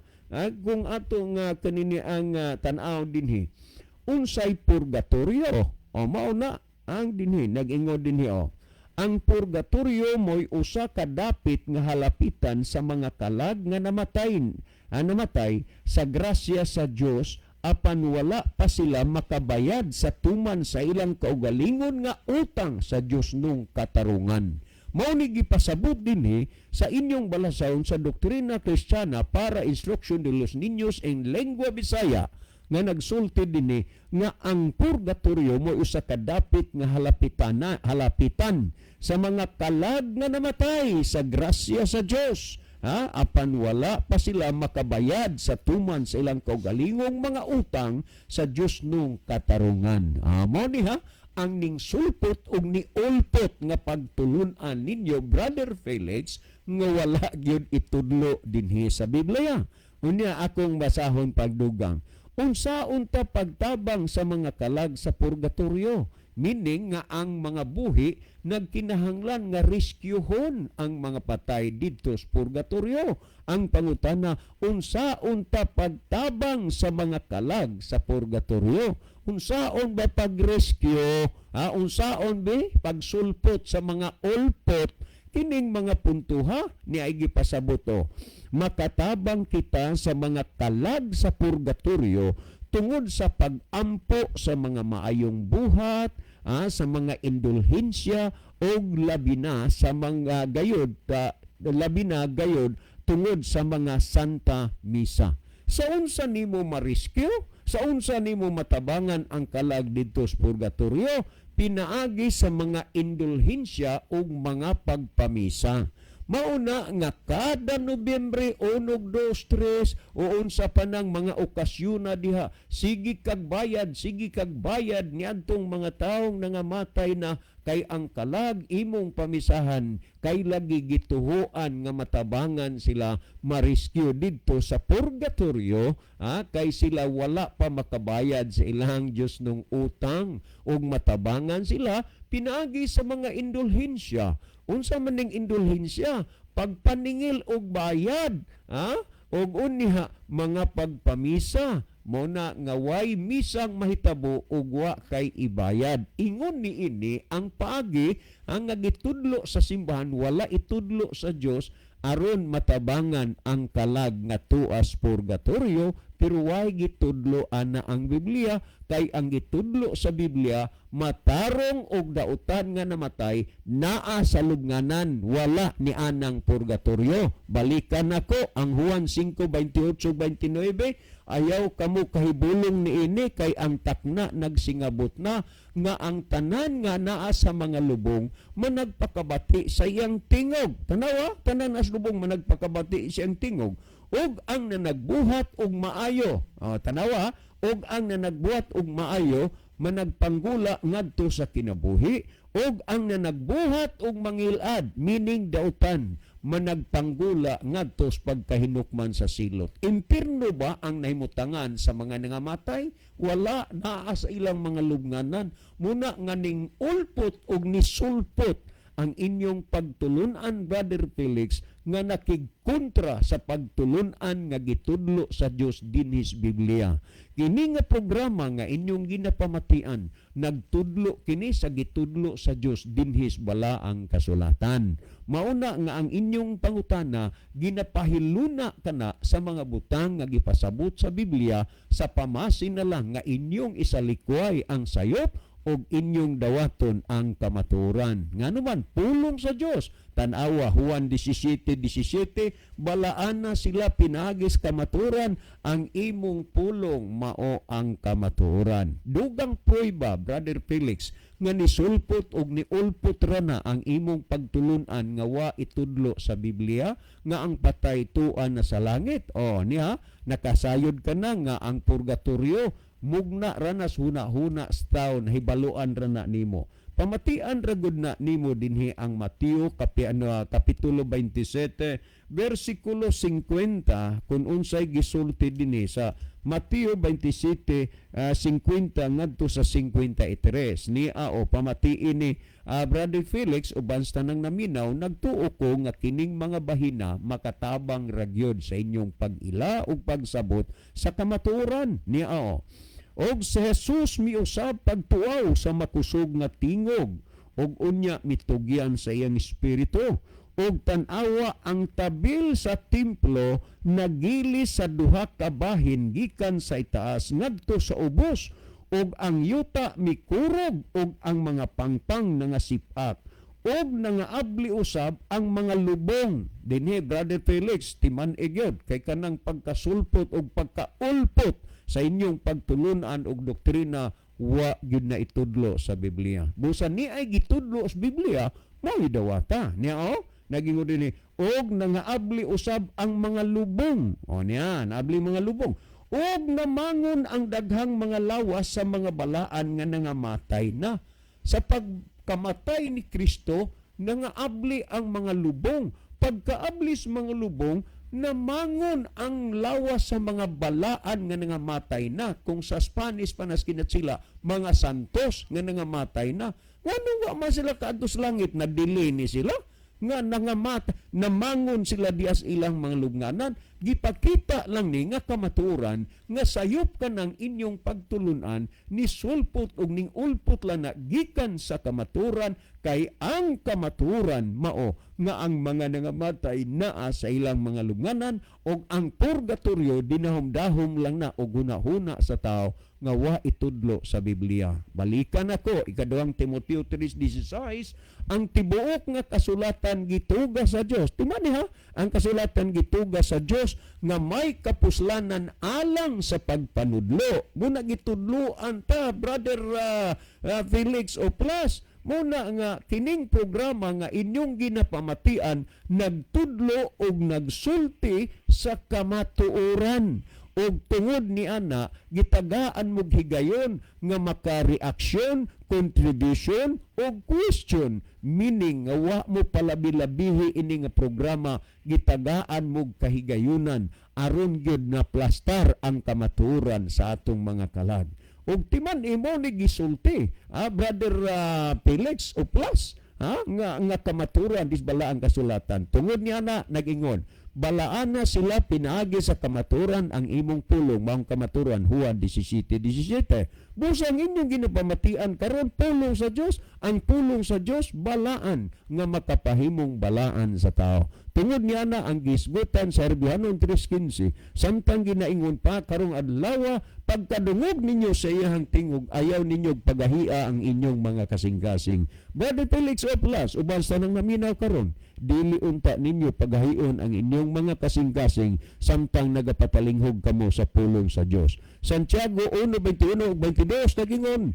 kung atong kanini ang tan-aw dinhi, unsay purgatorio? O mao na ang dinhi nag-ingon dinhi, o ang purgatorio mo'y usa ka dapit nga halapitan sa mga kalag nga namatay sa grasya sa Dios apan wala pa sila makabayad sa tuman sa ilang kaugalingon nga utang sa Dios nung katarungan. Mao ni gipasabot dinhi sa inyong balasahon sa Doctrina Cristiana para Instrucción de los Niños en Lengua Bisaya nga nagsulti dinhi nga ang purgatorio mo usa ka dapit nga halapitan sa mga kalag nga namatay sa grasya sa Dios, ha, apan wala pa sila makabayad sa tuman sa ilang kaugalingong mga utang sa Dios nung katarungan. Ah, mao ni ha ang ning sulpot ug ni ulpot nga pagtulun-an ninyo, Brother Felix, nga wala gyud itudlo dinhi sa Biblia. Unya akong basahon pagdugang. Unsa unta pagtabang sa mga kalag sa purgatorio? Meaning nga ang mga buhi nagkinahanglan nga rescuehon ang mga patay didto sa purgatorio. Ang pangutana, unsa unta pagtabang sa mga kalag sa purgatorio? Unsaon ba pag-rescue? Ha, unsaon ba pagsulpot sa mga ulpot kining mga puntuha ni ay gipasabot o? Makatabang kita sa mga kalag sa purgatorio tungod sa pag-ampo sa mga maayong buhat, sa mga indulhensya og labi na sa mga gayod labi na gayod tungod sa mga Santa Misa. Sa unsa nimo ma-rescue? Sa unsa nimo matabangan ang kalag didto sa purgatorio? Pinaagi sa mga indulhensya ug mga pagpamisa. Mauna nga kada Nobyembre 1, 2, 3 o unsa pa nang mga okasyon na diha, sige kag bayad, sige kag bayad niadtong mga taong nangamatay na. Kay ang kalag imong pamisahan kay lagi gituhuan nga matabangan sila, ma-rescue didto sa purgatorio, kay sila wala pa makabayad sa ilang Diyos nung utang, ug matabangan sila pinaagi sa mga indulhensya. Unsa man ning indulhensya? Pagpaningil og bayad, og unya mga pagpamisa. Mo na nga way misang mahitabo ug wa kay ibayad. Ingon ni ini ang paagi ang nga gitudlo sa simbahan, wala itudlo sa Dios aron matabangan ang kalag nga tuas purgatorio, pero way gitudlo ana ang Biblia, kay ang gitudlo sa Biblia, matarong og dautan nga namatay naa sa lubnganan, wala ni anang purgatorio. Balikan nako ang Juan 5:28-29. "Ayaw kamo kahibulong niini, kay ang takna nagsingabot na nga ang tanan nga naa sa mga lubong managpakabati sa iyang tingog." Tanawa, tanan as lubong managpakabati sa iyang tingog. "Ug ang nanagbuhat og maayo," oh, tanawa, "ug ang nanagbuhat og maayo managpanggula ngadto sa kinabuhi, ug ang nanagbuhat og mangilad," meaning dautan, "managpanggula ngadto sa pagkahinukman sa silot." Impirno ba ang nahimutangan sa mga nangamatay? Wala, naa sa ilang mga lubnganan. Muna nga ning ulpot og nisulpot ang inyong pagtulunan, Brother Felix, nga nakigkontra sa pagtulunan nga gitudlo sa Dios dinhis Biblia. Kini nga programa nga inyong ginapamatian, nagtudlo kini sa gitudlo sa Dios dinhis balaang kasulatan. Mauna nga ang inyong pangutana ginapahiluna kana sa mga butang nga gipasabot sa Biblia, sa pamasin na lang nga inyong isalikway ang sayop og inyong dawaton ang kamatuoran. Ngano man, pulong sa Dios. Tan-awa Juan 17:17, "Balaana sila pinaagis kamatuoran, ang imong pulong mao ang kamatuoran." Dugang prueba, Brother Felix, nga nisulpot og niulpot ra na ang imong pagtulunan nga wa itudlo sa Biblia nga ang patay tuan na sa langit. O niya, nakasayod ka na nga ang purgatorio mugna ra na huna-huna sa tawo, nahibaluan ra na nimo. Pamatian ra gud na nimo dinhi ang Mateo ano, kapitulo 27 bersikulo 50, kung unsay gisulti dinhi sa Mateo 27, 50 ngadto sa 53 niya. O pamatiin ni Brother Felix uban sa tanang naminaw. Nagtuo ko nga kining mga bahina makatabang ra gyud sa inyong pag-ila ug pagsabot sa kamatuoran niya. O "Og si Jesus miusab pagtuaw sa makusog nga tingog, ug unya mitugyan sa iyang espiritu. Ug tan-awa, ang tabil sa templo nagili sa duha ka bahin gikan sa itaas ngadto sa ubos, ug ang yuta mikurog ug ang mga pangpang nangasip-ak, ug nangaabli usab ang mga lubong." Dinhi, Brother Felix, timan-i gyud kay kanang pagkasulpot ug pagkaulpot sa inyong pagtulunan og doktrina, wa gyud na itudlo sa Biblia. Busa ni ay gitudlo sa Biblia, mao dawata niya. O nagingon dinhi, "Og nangaabli usab ang mga lubong." O niya, naabli mga lubong. "Ug namangon ang daghang mga lawas sa mga balaan nga nangamatay na." Sa pagkamatay ni Kristo, nangaabli ang mga lubong. Pagkaabli sa mga lubong, namangon ang lawas sa mga balaan nga nangamatay na. Kung sa Spanish pa nas sila, mga santos nga nangamatay na. Ngano wa man sila kaadto sa langit? Na delay ni sila nga nangamat namangon sila dias ilang mga lubnganan. Gipakita lang ni nga kamatuoran nga sayop ka ng inyong pagtulunan ni sulpot og ning ulpot lang na gikan sa kamatuoran, kay ang kamatuoran mao nga ang mga nangamatay naa sa ilang mga lubnganan, og ang purgatorio dinahom-dahom lang na og hunahuna sa tao nga wa itudlo sa Biblia. Balikan ako, ikaduhang Timoteo 3:16, "Ang tibuok nga kasulatan gituga sa Dios." Tumani ha, ang kasulatan gituga sa Dios nga may kapuslanan alang sa pagpanudlo. Muna gitudloan ta, Brother Felix o plus, muna nga kining programa nga inyong ginapamatian nagtudlo og nagsulti sa kamatuoran. Ug tungod ni ana, gitagaan mo higayon nga makareaksyon, contribution o question, meaning nga wa mo palabi-labihi ini nga programa, gitagaan mo kahigayunan aron gyud na plastar ang kamatuoran sa atong mga kalag. Ug timan imo ni gisulti, Brother Felix o plus ha, nga nga kamatuoran dis balaang kasulatan. Tungod niya na nag-ingon, balaan na sila pinaagi sa kamaturan ang imong pulong, maong kamaturan, Juan 17:17. Busang inyong ginapamatian karon pulong sa Dios, ang pulong sa Dios balaan nga makapahimong balaan sa tao. Tungod niya na ang gisgutan sa Herbihanon 3:15, samtang ginaingon pa karong adlaw, pagkadungog ninyo sa iyang tingog, ayaw ninyo pagahia ang inyong mga kasing-kasing. Brother Felix Oplas, uban sa nang naminaw karon, dili unta ninyo pagahion ang inyong mga kasing-kasing samtang nagapatalinghog kamo sa pulong sa Dios. Santiago 1:21 ug 22 nagingon,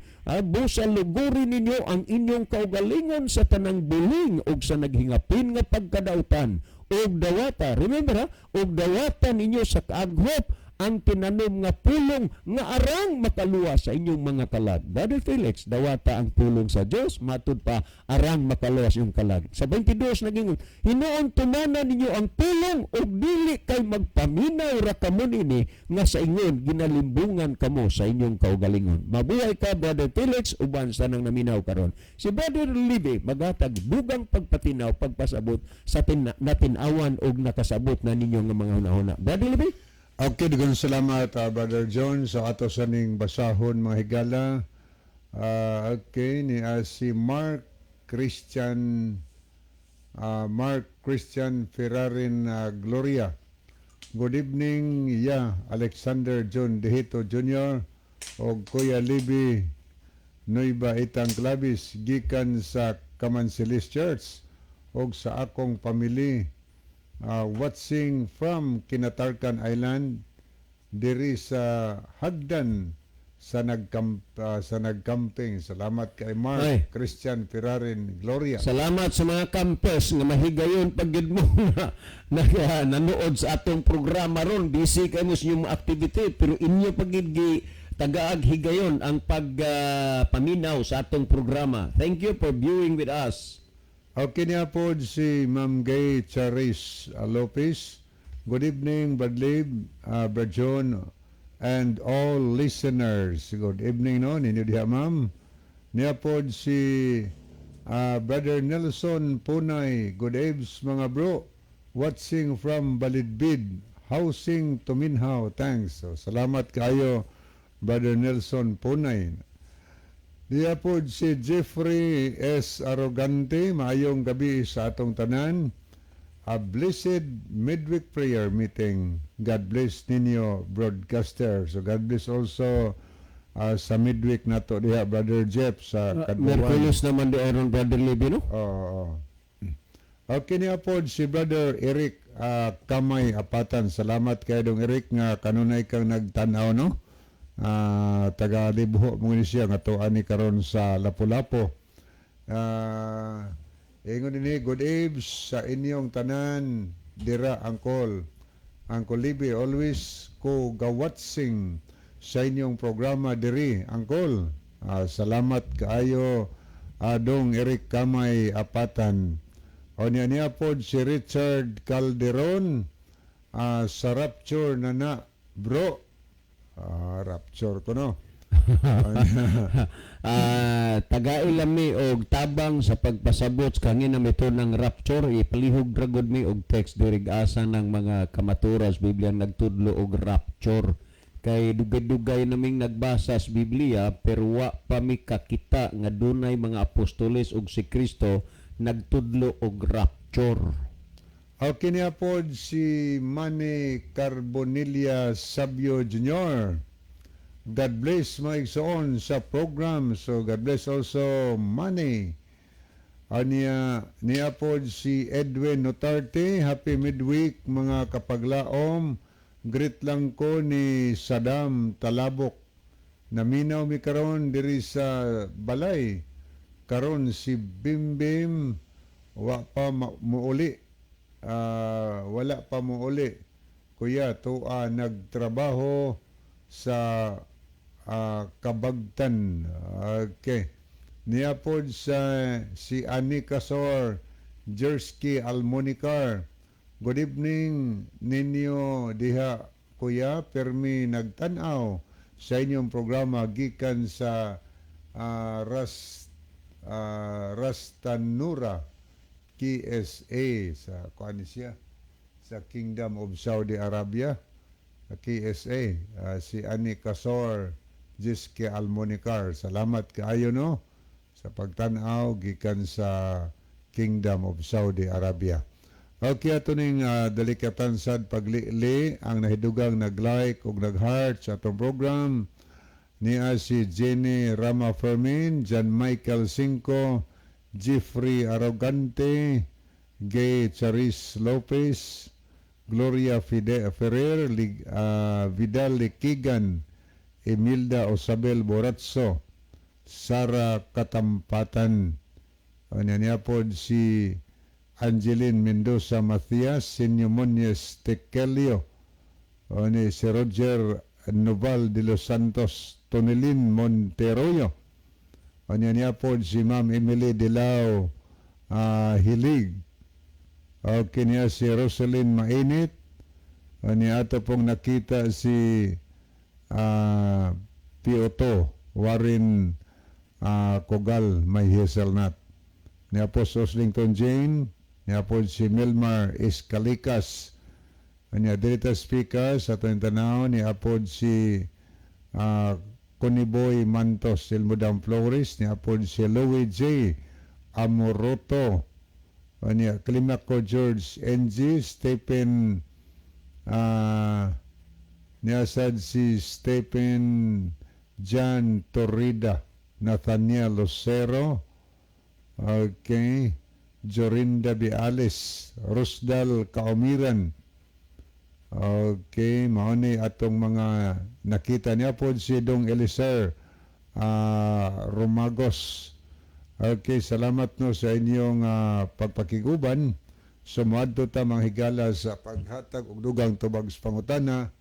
busa luguri ninyo ang inyong kaugalingon sa tanang buling ug sa naghingapin nga pagkadautan, ug dawata, remember ha, ug dawata ninyo sa kaaghop ang tinanom nga pulong nga arang makaluwas sa inyong mga kalag. Brother Felix, dawata ang pulong sa Dios, matud pa arang makaluwas yung kalag. Sa 22 naging, hinuon tumana ninyo ang pulong ug dili kay magpaminaw ra kamo nini nga sa ingon ginalimbungan kamo sa inyong kaugalingon. Mabuhay ka, Brother Felix, uban sa nang naminaw karon. Si Brother Libby magatag dugang pagpatinaw, pagpasabot sa natin-awan og nakasabot na ninyo nga mga hunahuna. Brother Libby? Okay, daghang salamat, Brother John, sa ato sa ning basahon, mga higala. Okay, ni si Mark Christian Ferrarin Gloria. Good evening, ya Alexander John Dehito Jr. o Kuya Libby Nueva Itang Clavis gikan sa Kamansilis Church og sa akong pamilya, watching from Kinatarkan Island diri sa Hagdan sa nagcamping. Salamat kay Mark Ay. Christian Ferrarin Gloria. Salamat sa mga campers nga mahigayon pag gid mo na, nanood sa atong programa ron. Busy kamo sa inyong activity pero inyo pag gid gi tagaag higayon ang pag paminaw sa atong programa. Thank you for viewing with us. Okay niya po si Ma'am Gay Charis Lopez. Good evening, Brad Lib, Brad John, and all listeners. Good evening, no? Ninyo diha, ma'am. Niya po si Brother Nelson Punay. Good eves, mga bro. Watching from Balidbid. Housing Tuminhaw. Thanks. So, salamat kayo, Brother Nelson Punay. Diya po si Jeffrey S. Arrogante, maayong gabi sa atong tanan. A blessed midweek prayer meeting. God bless ninyo, broadcaster. So God bless also sa midweek nato diha, Brother Jeff, sa Kadbuan. Merkulis naman di Aaron, Brother Libby, no? Oo. Okay niya po si Brother Eric Kamay Apatan. Salamat kay Dong Eric nga kanunay kang nagtanaw, no? Taga Libho mo ni siya nga tuan ni karon sa Lapu-Lapu. Ingon dinhi, good eves sa inyong tanan dira, Uncle. Uncle Libby, always ko gawatching sa inyong programa diri, Uncle. Salamat kaayo, Adong Eric Kamay Apatan. O niya niya po si Richard Calderon, sa Rapture na na, bro. Rapture ko, no. Tagaila mi og tabang sa pagpasabot kangina mito ng rapture, ipalihog ra gud mi og text diri asa ng mga kamaturas Biblia nagtudlo og rapture, kay dugay-dugay naming nagbasa sa Biblia pero wa pa mi kakita nga dunay mga apostoles og si Kristo nagtudlo og rapture. Okay niya po si Manny Carbonilla Sabio Jr. God bless, mga igsoon, sa program. So God bless also, Manny. Aniya niya po si Edwin Notarte. Happy midweek, mga kapaglaom. Greet lang ko ni Saddam Talabok. Naminaw mi karon diri sa balay. Karon si Bimbim wa pa muuli. Wala pa muuli. Kuya, tuwa nagtrabaho sa Kabagtan. Okay. Niya pod sa si Anika Sor, Jersky Almonicar. Good evening ninyo diha, kuya, permi nagtan-aw sa inyong programa gikan sa Rastanura KSA, sa kuan siya sa Kingdom of Saudi Arabia, KSA, si Ani Kasor Jiske Almonicar. Salamat kaayo, no, sa pagtan-aw gikan sa Kingdom of Saudi Arabia. Okay, ato ning dalikatan sad paglili ang nahidugang nag-like ug nag-heart sa atong program. Niya si Jenny Rama Fermin, John Michael Cinco, Jeffrey Arrogante, Gay Charis Lopez, Gloria Fide Ferrer, Vidal Likigan, Emilda Osabel Boratso, Sara Katampatan, ano niya po si Angeline Mendoza Matias, Sinyo Muñez Tekelio, ano si Roger Noval de los Santos, Tonelin Monteroyo, ano niya po si Ma'am Emily Dilao Hilig. Okay niya si Rosalyn Mainit. Ano ato pong nakita si Pioto Warren Kogal may hazelnut. Niya po si Oslington Jane, niya po si Milmar Escalikas. Niya dirita speaker sa atong tanaw, niya po si Coniboy Mantos Silmudam Flores, niya po si Louis J. Amoroto. Niya Climaco George NG, Stephen niya sad si Stephen John Torrida, Nathaniel Lucero, okay, Jorinda Biales, Rosdal Kaumiran. Okay, mao ni atong mga nakita. Niya po si Dong Eliser Romagos. Okay, salamat, no, sa inyong pagpakiguban. So moadto ta, mga higala, sa paghatag og dugang tubag sa pangutana.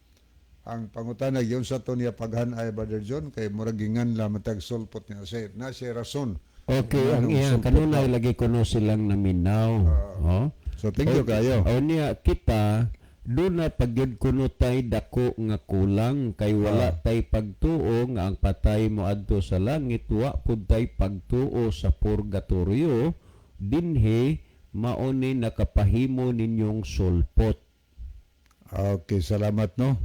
Ang pangutana yun sa to niya paghan-ay, Brother John, kay murag ginganla matag sulpot niya sa na siya rason. Okay, ang Anong iya sulpot kanunay lagi kuno silang naminaw. Oh. So thank you kayo. O niya kita duna pagyud kuno tay dako nga kulang kay wala tay pagtuo nga ang patay moadto sa langit, wa pud tay pagtuo sa purgatorio, dinhi mao ni nakapahimo ninyong sulpot. Okay, salamat, no.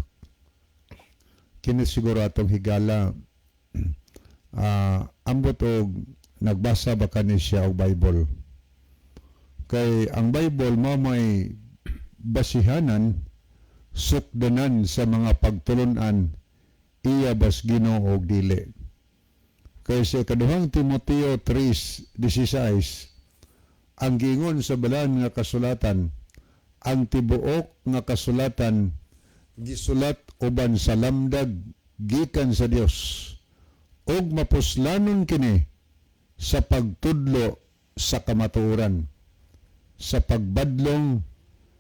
Kini siguro atong higala, ambot og nagbasa ba kani siya og Bible. Kay ang Bible mao may basihanan, sukdanan sa mga pagtulunan, iya bas Ginoo og dili. Kay sa ikaduhang Timoteo 3:16, ang giingon sa balaan nga kasulatan, ang tibuok nga kasulatan gisulat uban sa lamdag gikan sa Dios ug mapuslanon kini sa pagtudlo sa kamatuoran, sa pagbadlong,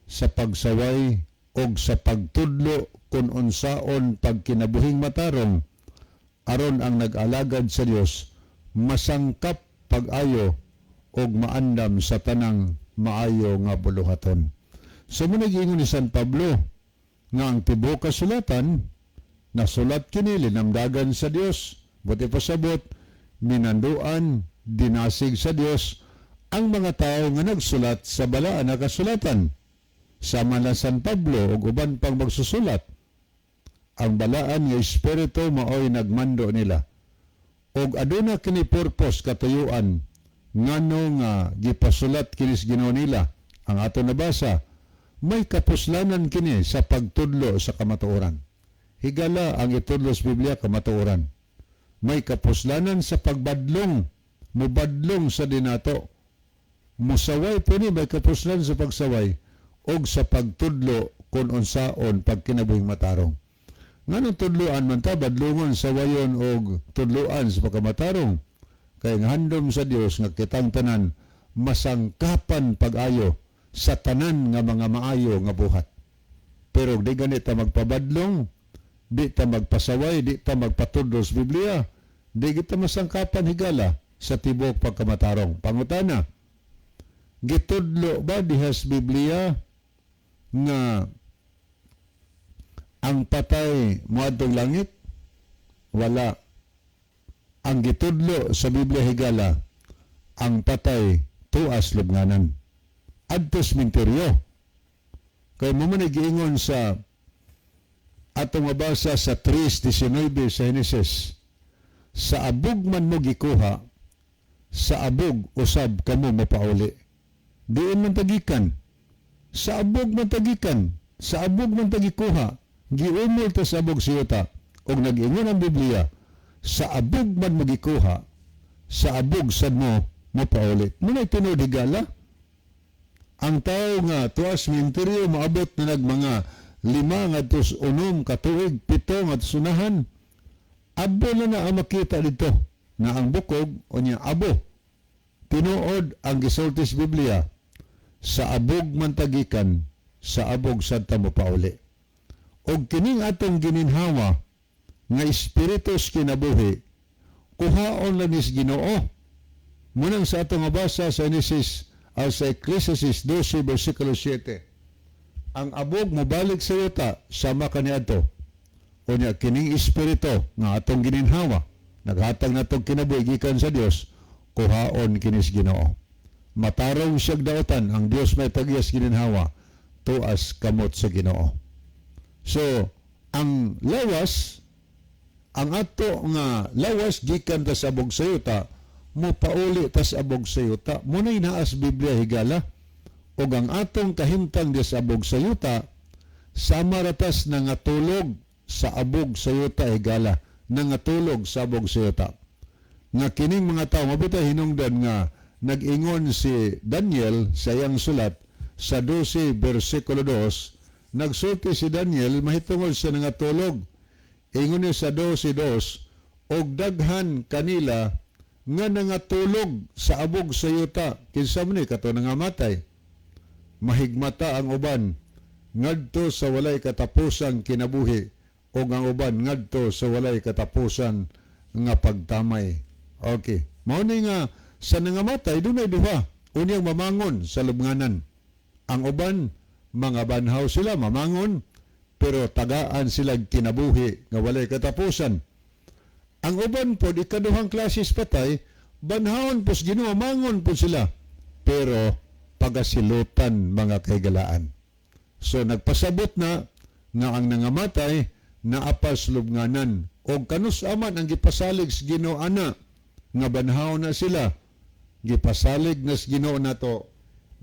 sa pagsaway ug sa pagtudlo kung unsaon pagkinabuhing matarong, aron ang nag-alagad sa Dios masangkap pag-ayo ug maandam sa tanang maayo nga buluhaton. So mo nag-ingon ni San Pablo nga ang tibuok kasulatan nasulat kini linamdagan sa Dios. Buot pasabot, minanduan, dinasig sa Dios ang mga tao nga nagsulat sa balaan na kasulatan. Sama na San Pablo ug uban pang magsusulat. Ang balaan nga espiritu maoy nagmando nila. Og aduna kini purpose, katuyuan, ngano nga gipasulat kini sa Ginoo nila. Ang ato nabasa, may kapuslanan kini sa pagtudlo sa kamatuoran. Higala, ang itudlo sa Biblia kamatuoran. May kapuslanan sa pagbadlong, mubadlong sa dinato. Musaway po ni, may kapuslan sa pagsaway og sa pagtudlo kung unsaon pagkinabuhing matarong. Nganong tudloan man ta, badlungon, sawayon og tudloan sa pagkamatarong? Kay ang handom sa Dios nga kitang tanan masangkapan pag-ayo sa tanan nga mga maayo nga buhat. Pero di gani ta magpabadlong, di ta magpasaway, di ta magpatudlo sa Biblia, di kita masangkapan, higala, sa tibok pagkamatarong. Pangutana, gitudlo ba diha sa Biblia nga ang patay moadtong langit? Wala. Ang gitudlo sa Biblia, higala, ang patay tuas lubnganan. Adto sementeryo. Kay mao man giingon sa atong mabasa sa 3.19 sa Genesis, "Sa abog man mo gikuha, sa abog usab kamo mapauli." Diin man ta gikan? Sa abog man ta gikan, sa abog man ta gikuha, giumol ta sa abog sa yuta. Og nag-ingon ang Biblia, sa abog man mo gikuha, sa abog sad mo mapauli. Mao na tinuod, higala. Ang tao nga tuas sementeryo maabot na nag mga 5 ngadto 6 ka tuig, 7 ngadto sunahan. Abo na na ang makita dito na ang bukog o niya abo. Tinuod ang gisulti sa Biblia, sa abog man ta gikan, sa abog sad ta mopauli. Og kining atong gininhawa nga espiritu sa kinabuhi, kuhaon lang nis Ginoo. Munang sa atong mabasa sa Genesis, sa Ecclesiastes 12 versikulo 7. Ang abog mobalik sa yuta sama kaniadto. Unya kining espiritu nga atong gininhawa, naghatag natong kinabuhi gikan sa Dios, kuhaon kinis Ginoo. Matarong siyag daotan ang Dios may tagiyas gininhawa tuas kamot sa Ginoo. So, ang lawas, ang ato nga lawas gikan ta sa abog sa yuta, mo pauli ta sa abog sa yuta. Mao na'y naa sa Biblia, higala. Og ang atong kahimtang di sa abog sa yuta, sama ratas nangatulog sa abog sa yuta, higala, nangatulog sa abog sa yuta. Nga kining mga tao, mabita hinungdan nga nag-ingon si Daniel sa iyang sulat sa 12 versikulo 2, nagsulti si Daniel mahitungod sa nangatulog. Ingon niya sa 12:2, "Og daghan kanila nga nangatulog sa abog sa yuta." Kinsa man ni kato nangamatay? "Mahigmata ang uban ngadto sa walay katapusang kinabuhi ug ang uban ngadto sa walay katapusan nga pagtamay." Okay. Mao ni nga sa nangamatay dunay duha. Unyang mamangon sa lubnganan. Ang uban mga banhaw sila mamangon pero tagaan sila kinabuhi nga walay katapusan. Ang uban pod, ikaduhang klases patay, banhawon pos Ginoo, mangon po sila. Pero pagasilutan, mga kahigalaan. So nagpasabot na nga ang nangamatay naapas lubnganan o kanus aman ang gipasalig sa Ginoo ana nga banhaw na sila, gipasalig na sa Ginoo nato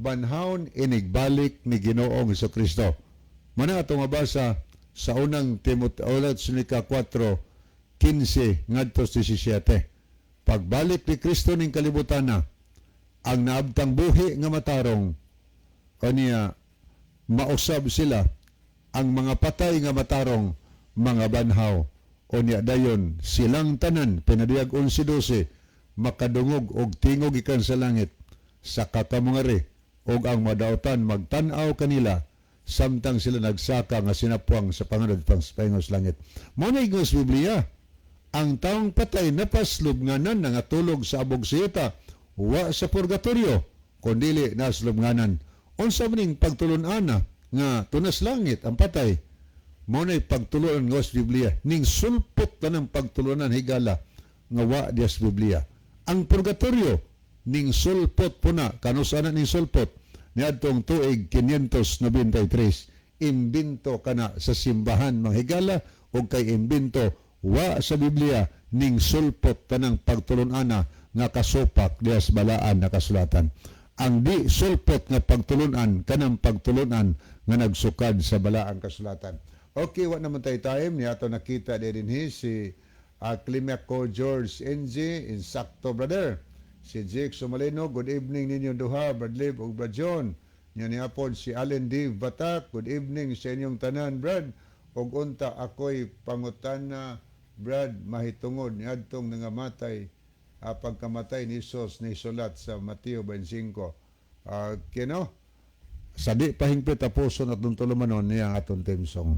banhawon inigbalik ni Ginoong Kristo. Mana ato mabasa sa unang Timoteo Tesalonica 4:15 ngadto sa 17. Pagbalik ni Kristo ning kalibutan na, ang naabtang buhi nga matarong kaniya mausab sila, ang mga patay nga matarong mga banhaw, unya dayon silang tanan pinadiyag 11:12 makadungog og tingog gikan sa langit sa kakamangari og ang madautan magtan-aw kanila samtang sila nagsaka nga sinapwang sa panganod pang sa langit. Mao na ingon sa Biblia, ang taong patay napaslubnganan, nangatulog sa abog sa yuta, wa sa purgatorio kundili naslubnganan. Unsa man ning pagtulon-ana nga tunas langit ang patay? Mao na'y pagtulunan nga sa Biblia ning sulpot tanang pagtulunan, higala, nga wa diya sa Biblia. Ang purgatorio ning sulpot puna. Kanus ana ning sulpot? Niadtong tuig 593 imbento kana sa simbahan, mga higala, ug kay imbento wa sa Biblia, ning sulpot tanang pagtulun-ana nga kasupak diya sa balaan na kasulatan. Ang di sulpot nga pagtulunan kanang pagtulunan nga nagsukad sa balaang kasulatan. Okay, wa naman tayo time ni ato. Nakita dinhi si Climaco George NG, insakto brother. Si Jake Sumalino, good evening ninyo duha, Brad Liv ug Brad John. Nya niapod si Allen D. Batak, good evening sa inyong tanan, Brad. Ug unta ako'y pangutana, Brad, mahitungod niadtong nangamatay, pagkamatay ni Jesus ni sulat sa Mateo 25. Kino? Sa di pa hingpit tapuson atong tulumanon niya ang atong theme song.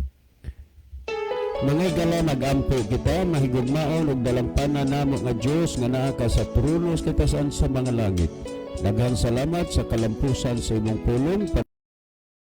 Mga higala, magampo kita. Mahigugmaon ug dalampanan namo nga Dios nga naa ka sa trono sa katasan sa mga langit. Daghang salamat sa kalampusan sa imong pulong.